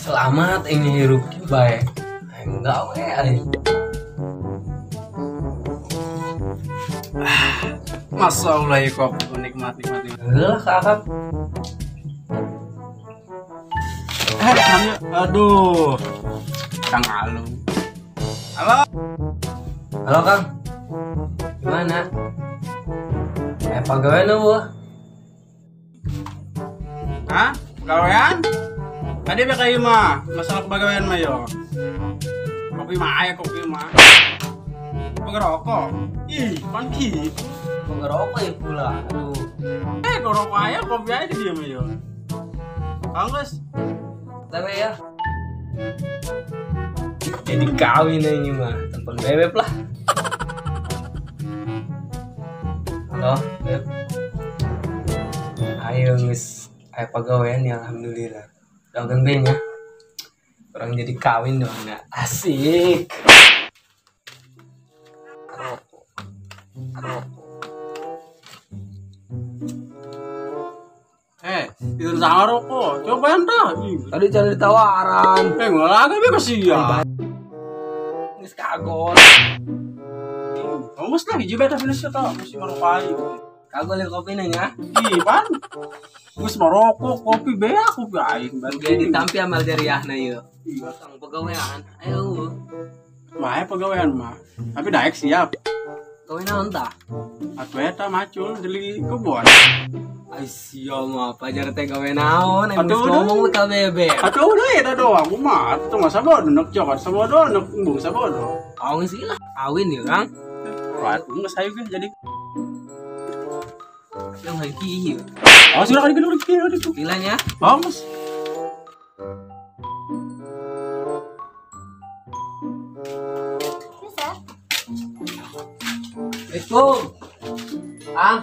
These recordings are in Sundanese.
Selamat ini hirup baik. Enggak we aing. Masa ulah kok nikmat. Lah kakak. Aduh. Kang Alu. Halo. Halo Kang. Gimana? Pegawai lu? Hah? Pegawaian? Tadi BKI mah, masalah pegawaian mah yo. Kopi mah aya kopi mah. Pengerokok. Ih, pan ki. Pengerokok ya pula. Aduh. Ngerokok aya kopi aja di dia mah yo. Anggus. Tapi ya. Jadi kawin ini mah, telepon bebek lah. Halo, Beb. Ayo geus aya pagawean ya alhamdulillah. Doakan ben ya. Orang jadi kawin dong ya. Asik. Rokok. Rokok. Itu sama rokok. Cobain dah. Tadi cari tawaran. Malah agak bebas sih ya. Geus kagol. Geus lah hiji beta finish eta mesti marokai. Kagol ya kopi nanya. Ih, pan. Geus marokok kopi bea kopi aing. Jadi ditampi amal jariahna ieu. Iya, tang pagawean. Ayo. Mah pagawean mah. Tapi daek siap. Gawe naon tah? Atuh eta macul jeli kebon. Ai sia mah pajar teh gawe naon geus ngomong ka bebe. Atuh udah eta doang kumaha atuh mah sabodo nek cokot sabodo nek embung sabodo. Oh geus lah kawin ya Kang. Waduh geus hayu ge jadi. Yang hayu kieu. Oh sudah kali gede kieu. Gilanya. Oh geus. Assalamualaikum. Kang.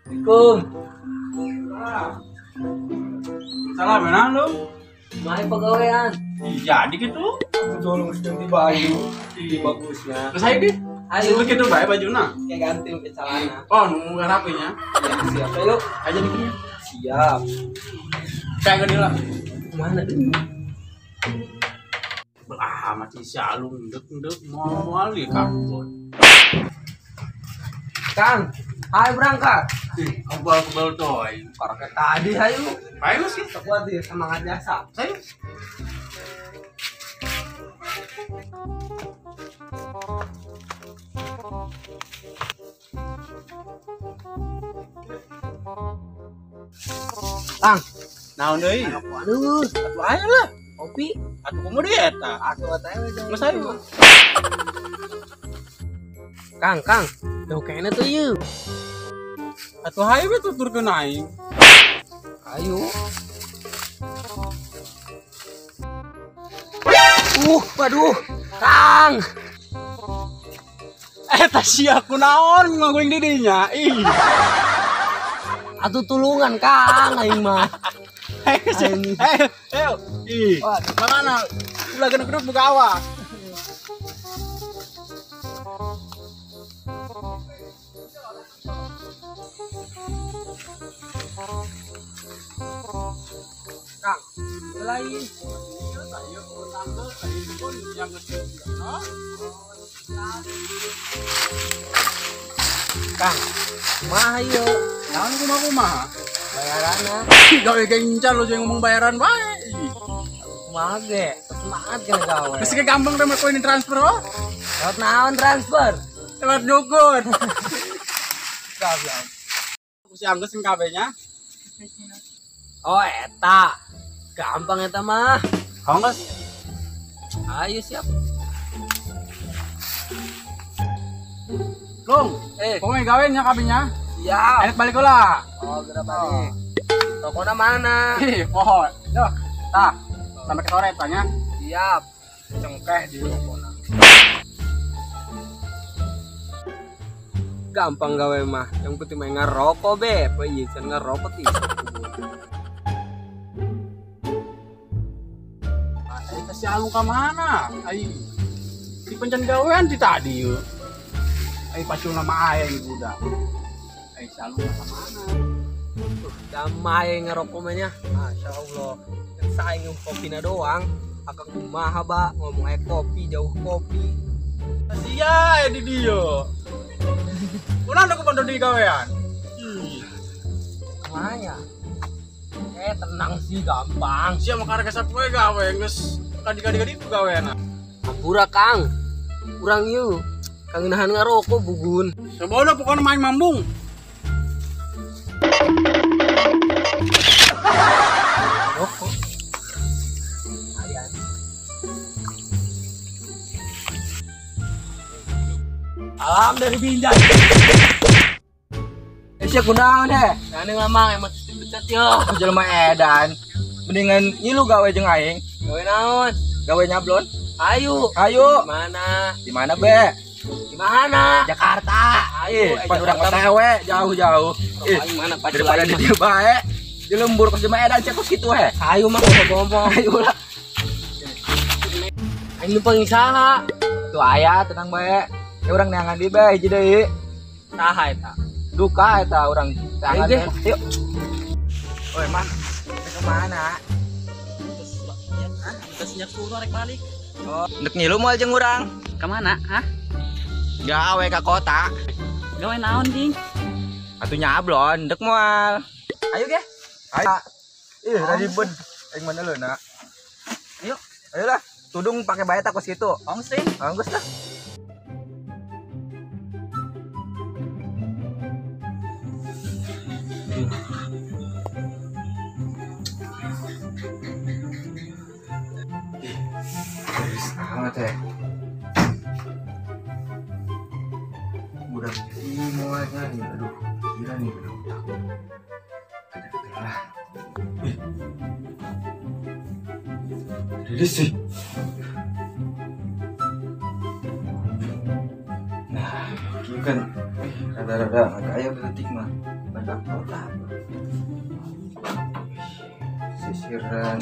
Assalamualaikum. Salam benar lu. Mai pegawaian. Jadi gitu. Aku tolong ganti baju. Ih, bagusnya. Terus ayo deh. Ayo begitu bae bajuna. Kayak ganti ke celana. Oh, nunggu rapinya. Ya, siap. Ayo. Aja dikit. Siap. Kayak gede lah. Mana deh? Ah, mati si alung ndek-ndek moal-moal ya kabur. Kang, ayo berangkat. Ih, kebal-kebal toy. Karena tadi ayo. Ayo sih, kuat deh semangat jasa. Ayo. Kang, naon deui? Aduh, atuh ayo lah. Kopi, atuh kumaha deui eta? Atuh teh geus ayo. Kang, Kang, jauh kayaknya tuh yuk. Atuh hayu we tuturkeun aing. Ayo. Waduh, Kang. Eta sia kunaon ngaguling di dinya. Ih. Atuh tulungan Kang aing mah. Ayo. Ih. Mana? Ulah genep-genep buka awak. Kang, lain. Kang, kumaha ieu? Naon kumaha-kumaha? Bayaranna. Gawe gencan lu jeung ngomong bayaran bae. Kumaha ge? Semangat kana gawe. Geus gampang teh mah ini transfer oh. Lewat naon transfer? Lewat dukun. Goblok. Si Anggus sing kabehnya. Oh eta. Gampang eta mah. Anggus. Ayo siap. Long, pokoknya gawe nya kabehnya. Siap. Enak balik lah. Oh, geura balik. Tokona mana? Ih, pohon. Yo, tah. Sampai ke sore tanya. Siap. Cengkeh di tokona. Gampang gawe mah. Yang penting mah ngerokok be. Apa ieu can ngerokok ti. Ai kasih alung ka mana? Ai di pencan gawean di tadi yeuh. Ai pacul nama aya ieu budak. Ai si alung ka mana? Damai ngerokok mah nya. Masya Allah. Saing kopina doang. Akang kumaha ba ngomong aya kopi jauh kopi. Sia di dieu. Ulah aku bantu di gawean. Kemana? Tenang sih gampang. Sia mah karek sapoe gawe geus kadi-kadi itu gawean. Ampura Kang. Urang ieu kangenahan ngarokok bugun. Sabodo pokona main mambung. Rokok. Ayan. Alam dari Binjai. Sia kunaon heh? Nah, ngamang emang becat yo. Jelema edan. Mendingan ngilu gawe jeung aing. Gawe naon? Gawe nyablon. Ayo. Ayo. Di mana? Di mana be? Di mana? Jakarta. Ayo, pan urang OTW jauh-jauh. Ih, mana pacul daripada di dieu bae. Di lembur kos jelema edan cek kos kitu heh. Ayo mah ngomong. Ayo lah. Aing numpang saha? Tuh aya tenang bae. Ya urang neangan di bae hiji deui. Saha eta? Duka eta urang neangan. Ayo, yuk. Oi, Mang. Ke mana? Terus nyak suruh rek balik. Oh, ndek ngilu moal jeung urang. Ka mana? Hah? Gawe ka kota. Gawe naon, Ding? Atuh nyablon, ndek moal. Ayo ge. Ayo. Ih, ribet. Aing mana leuna? Ayo. Ayolah, tudung pakai bae tak kos kitu. Ongsin. Anggus lah. Amat ya. Udah ini mulainya nih, aduh, gila nih bener otak. Ada lah. Rilis sih. Nah, gini kan, rada-rada agak ayam detik mah, banyak otak. Sisiran.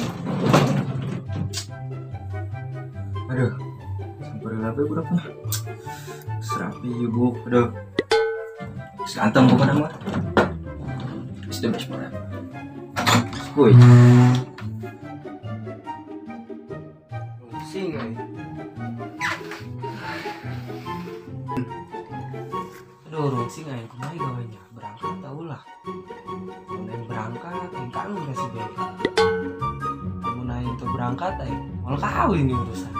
Aduh, sampai berapa budaknya? Serapi buk, aduh. Ganteng bukan mah. It's the best forever. Kuy. Rungsing euy. Aduh, rungsing aing kumaha gawenya? Berangkat tau lah. Mun aing berangkat, aing kangen ka si Beb. Mun aing teu berangkat aing moal kawin nih urusan.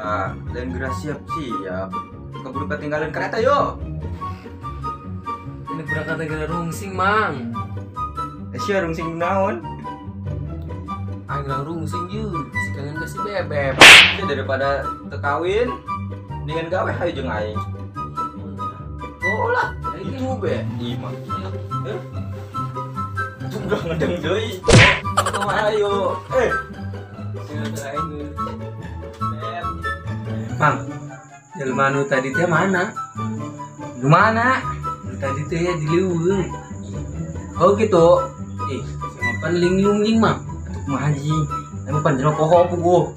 Nah, lain geura siap-siap. Keburu ketinggalan kereta yo. Ini berangkat gara rungsing, Mang. Sia rungsing naon? Aing rungsing ye, si kangen ka si Bebeb. Daripada teu kawin, mendingan gawe hayu jeung aing. Oh lah, itu be. Ieu mah. Itu udah ngedeng deui. Ayo. Aing. Mang, jelema nu tadi teh mana? Di mana? Nu tadi teh ya di leuweung. Oh gitu. Ih, sama pan linglung Mang. Atuh kumaha ji? Anu pan jelema poho puguh.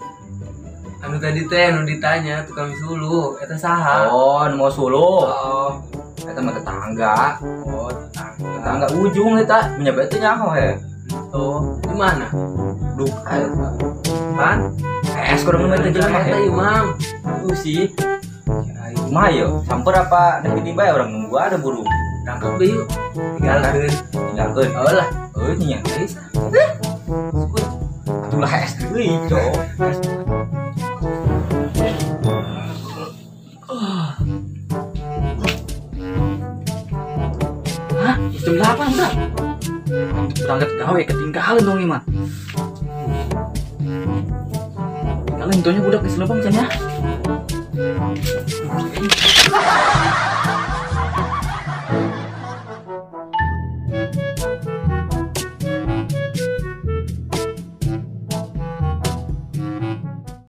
Anu tadi teh anu ditanya tukang suluh, eta saha? Oh, nu mau suluh. Oh, eta mah tetangga. Oh, tetangga. Tetangga ujung eta, nya bae teh nyaho he. Oh, di mana? Duka eta. Pan? Es kurang nu teh jelema Eta ieu, Mang. Itu sih. Kumaha yo? Samper apa dek di bae orang nunggu ada buru. Berangkat bae yuk. Tinggalkeun. Tinggalkeun. Oh lah. Heuh nya. Ayo. Syukur. Atulah es deui, cok. Hah? Jam 8 udah. Berangkat gawe ketinggalan dong nih mah. Ketinggalan intonya budak di selebang can ya.